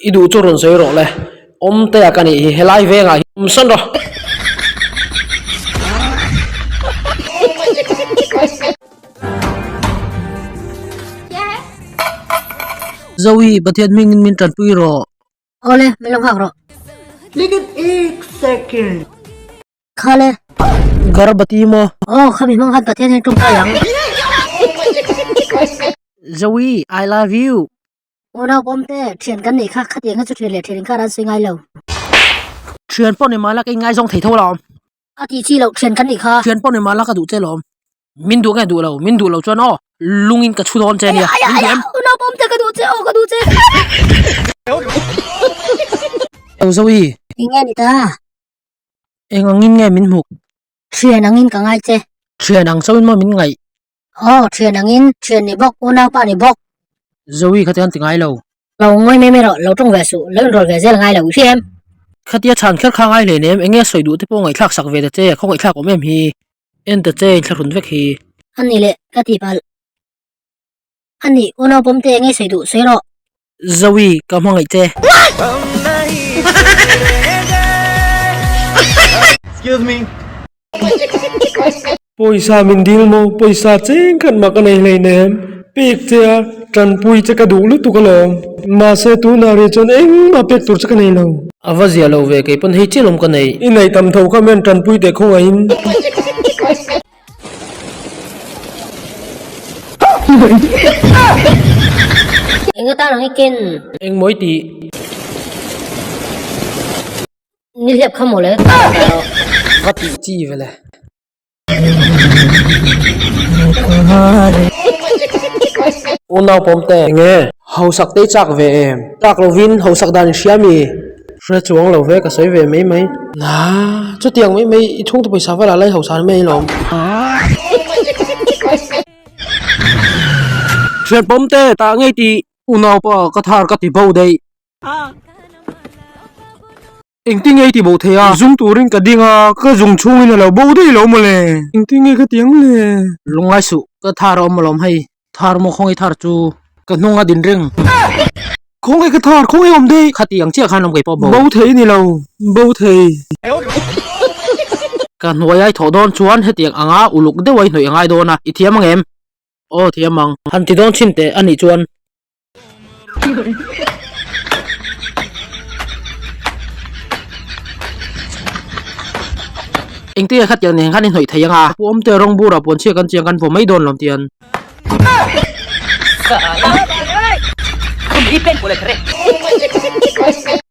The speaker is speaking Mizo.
I duh chu rawn sawi rawh le. Awmtea ka nih hi helai vengah hian awm sawn rawh. Zoe, Pathian hmingin min tanpui rawh. Awle, min lo nghak rawh. Lekin ek second. Khale. Garbati maw? Aw, khami hmang khan Pathian hian tawngtai ang. Zoe, I love you. Unau pawmte, thian kan nih kha, khatiang kha chu thian leh thian inkar an sawi ngai lo. Thian pawh ni mahla ka inngaizawng thei tho alawm. A tih chi loh thian kan nih kha. Thian pawh ni mahla ka duh che alawm. Min duh nge duh lo, min duh lo chuan aw, lungin ka chhu dawn che ania. Min duh em? Unau pawmte ka duh che aw, ka duh che. Aw Zoe. Eng nge ni ta? Eng angin nge min hmuk? Thian angin ka ngai che. Thian ang chauhin maw min ngaih? Aw, thian angin, thian ni bawk, unaupa ni bawk. Zoe kha tian ti ngai lo. Lo ngawi mai mai rawh, lo tawng ve suh, lo inrawl ve zel ngai lo, i hria em? Khatia chhan kher kha ngai hleinem, eng nge sawi duh te pawh ngaihthlak sak ve ta che, khawngaihthlak awm em hi? En ta che, inthlahrun vek hi. A ni leh, ka ti palh. A ni, unau pawm te eng nge sawi duh, sawi rawh. Zoe, ka hmangaih che. Excuse me. Pawisa min dil maw? Pawisa cheng khat mah ka nei hleinem. Pek che a, tanpui che ka duh lutuk alawm. Mahse tunah rih chuan engmah pek tur che ka nei lo. A va zia lo ve, kei pawn hei chiah lawm ka nei. I neih tam tho kha men tanpui teh khawngaihin. Eng atan ang i ken? Engmaw i tih? Ni hliap kha maw le? Va tih chi ve le. Unau pawm te. Enge? Hausak te i chak ve em? Chak lovin hausak dan i hria mi? Hre chuang lo ve ka sawi ve mai mai. Na, chutiang mai mai i chhungte pawisa vala lai hausa ni mai alawm. Thian pawm te tah ngei tih unaupa ka thar ka ti bo daih. Engtin nge i ti bo thei a? Zung turin ka ding a, ka zung chhungin a lo bo daih lo maw le? Engtin nge ka ti ang le? Lungngai suh, ka thar a awm alawm hei, thar maw khawngaih thar chu ka hnung a din reng. Khawngaih ka thar, khawngaih awm daih. Khati ang chiah khan awm kei pawh bo. Bo thei ni lo, bo thei. Ka hnuai ai thawh dawn chuan hetiang anga uluk deuh a i hnawih a ngai dawn a, i thiam ang em? Aw thiam ang. Han ti dawn chhin teh a nih chuan. Engtin nge khatiang nen khan i hnawih thei anga? Pu Awmte rawng bura puan chhia kan chiang kan vaw mai dawn lawm tian.